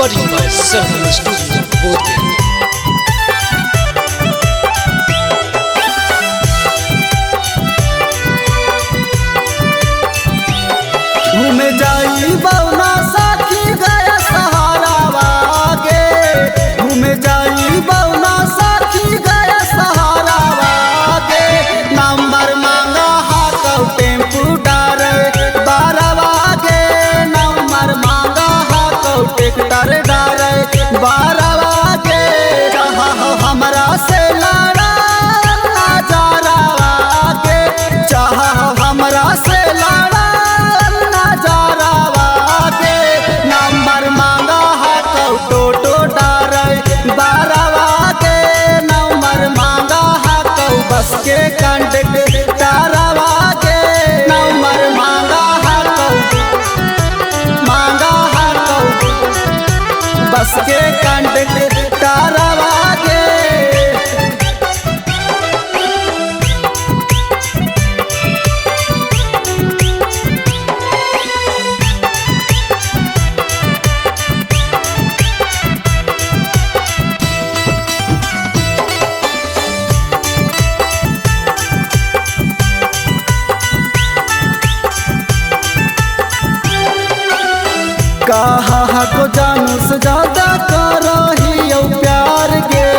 Recording by Sarvam Studio, Bodhgaya. घूमे जाई बौना साखी गया सहारा वागे, घूमे जाई बौना साखी गया सहारा वागे। नंबर मांगा हाकौ टेम्पू डारे बारह वागे, नंबर मांगा हाकौ ट्रैक्टर डारे 12 वागे। कहा हो हमरा से लड़ा नजारा वागे, चाहा हो हमरा से लड़ा नजारा वागे। नंबर मांगा हाकौ टोटो डारे 12 वागे, नंबर मांगा हाकौ बस के कंडक्टर वागे। नंबर मांगा हाकौ, मांगा हाकौ बस के कंडक्टर वागे। कहा को जानू से ज्यादा करही प्यार गे,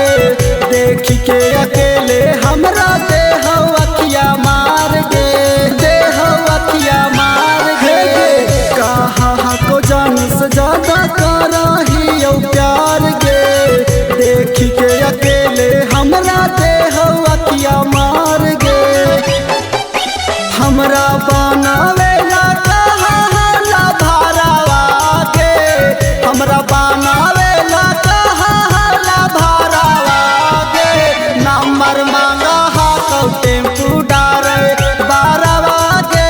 देख के अकेले हमरा देह अखिया मार गे, देह अखिया मार गे। कहा को जानू से ज्यादा करही प्यार गे, देख के अकेले हमरा देह अखिया मार गे। हमरा बनावेला कहा ला भारावा के, हमरा बनावेला कहा ला भारावा के। नंबर मांगा हाकौ टेम्पू डारे 12 वागे,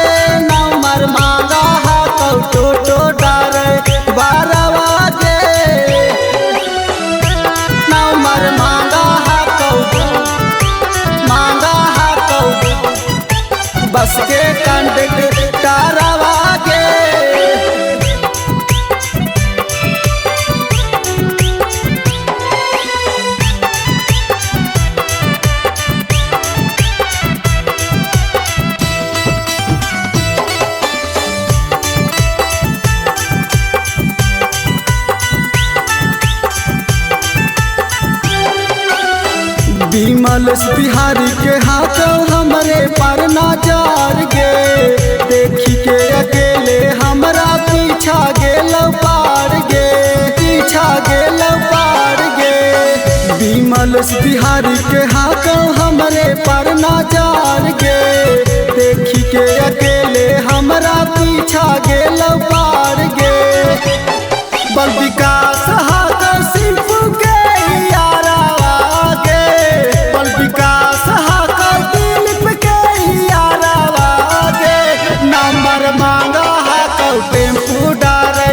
नंबर मांगा हाकौ टोटो डारे 12 वागे। नंबर मांगा हाकौ, मांगा हाकौ बस के कंडक्टर वागे। विमल बिहारी के हाथ हमरे पर नाचार गे, देखी के अकेले हमरा पीछा गेल पार गे, पीछा गेल पार गे। विमल बिहारी के हाथ हमरे पर नाचार गे, देखी के अकेले हमरा पीछा गेल पार गे। बल विकास हाथ सिंपू के यारा वागे, बल विकास हाथ दिलीप के यारा वागे। नंबर मांगा हाकौ टेम्पू डारे